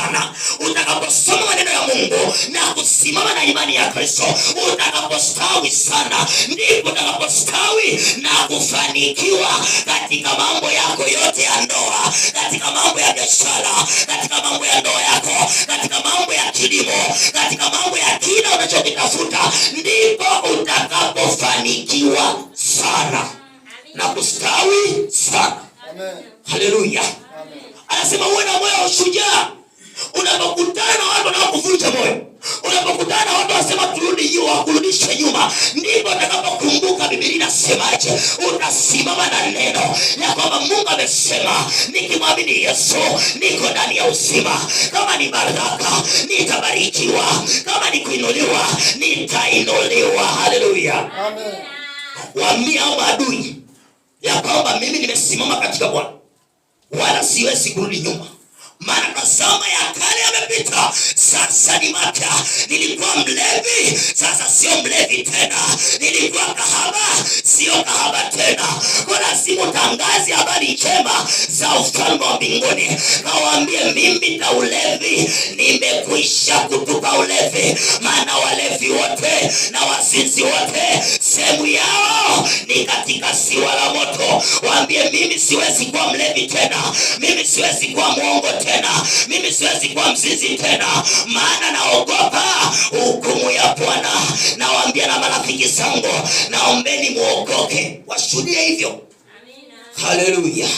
sana. Utakaposoma maneno ya Mungu na kusimama na imani ya Kristo, utakapostawi sana, ndipo utakapostawi na kufanikiwa katika mambo yako yote ya ndoa, katika mambo ya biashara, katika mambo ya ndoa yako, katika mambo ya kilimo, katika mambo ya kila unachokitafuta, ndipo utakapofanikiwa sana na kustawi sana. Haleluya! Anasema uwe na moyo wa ushujaa unapokutana na watu wanaokuvunja moyo, unapokutana na watu wasema turudi nyuma, wakurudishe nyuma, ndipo utakapokumbuka Biblia inasemaje. Utasimama na neno ya kwamba Mungu amesema, nikimwamini Yesu niko ndani ya uzima. Kama ni baraka nitabarikiwa, kama ni kuinuliwa nitainuliwa. Haleluya! Waambie hao maadui ya kwamba mimi nimesimama katika Bwana wala siwezi kurudi nyuma, maana tazama, ya kale yamepita, sasa ni mapya. Nilikuwa mlevi, sasa sio mlevi tena. Nilikuwa kahaba, sio kahaba tena. Kwa lazima utangaze habari njema za ufalme wa mbinguni, kawaambie mimi na ulevi nimekwisha kutupa ulevi, maana walevi wote na wazinzi wote sehemu yao ni katika ziwa la moto. Waambie mimi siwezi kuwa mlevi tena, mimi siwezi kuwa mwongo tena, mimi siwezi kuwa mzinzi tena, maana naogopa hukumu ya Bwana. Nawaambia na marafiki zangu, naombeni muokoke, washuhudie hivyo. Haleluya!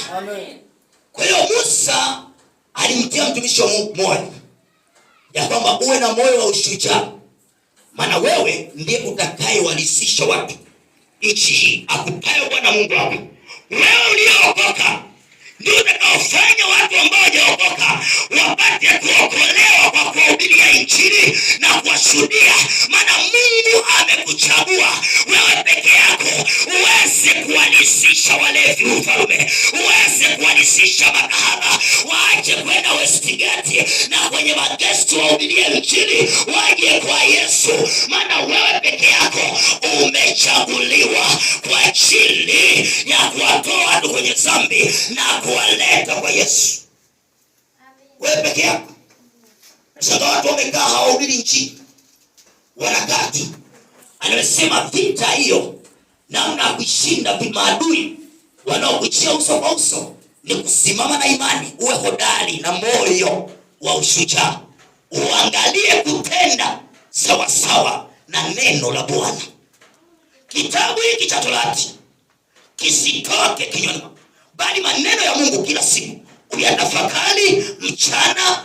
Kwa hiyo Musa alimtia mtumishi wa Mungu moyo ya kwamba uwe na moyo wa ushujaa, maana wewe ndiye utakayewalisisha watu nchi hii akupayo Bwana Mungu wako. Wewe uliyookoka ndio utakaofanya watu ambao hawajaokoka wapate kuokolewa kwa kuwahubiria Injili na kuwashuhudia, maana Mungu amekuchagua wewe peke yako uweze kuwalisisha walevi ufalme, uweze kuwalisisha makahaba waache kwenda Westgate na kwenye magesti wahubirie Injili, waje kwa Yesu, maana wewe peke yako umechaguliwa kwa ajili ya kuwatoa watu kwenye dhambi na kuwaleta kwa Yesu. Wewe peke yako. Sasa watu wamekaa hawahubiri Injili, wanakaa tu. Anasema vita hiyo, namna ya kuishinda maadui wanaokujia uso kwa uso ni kusimama na imani, uwe hodari na moyo wa ushujaa, uangalie kutenda sawasawa na neno la Bwana. Kitabu hiki cha Torati kisitoke kinywani mwako, bali maneno ya Mungu kila siku uyatafakari mchana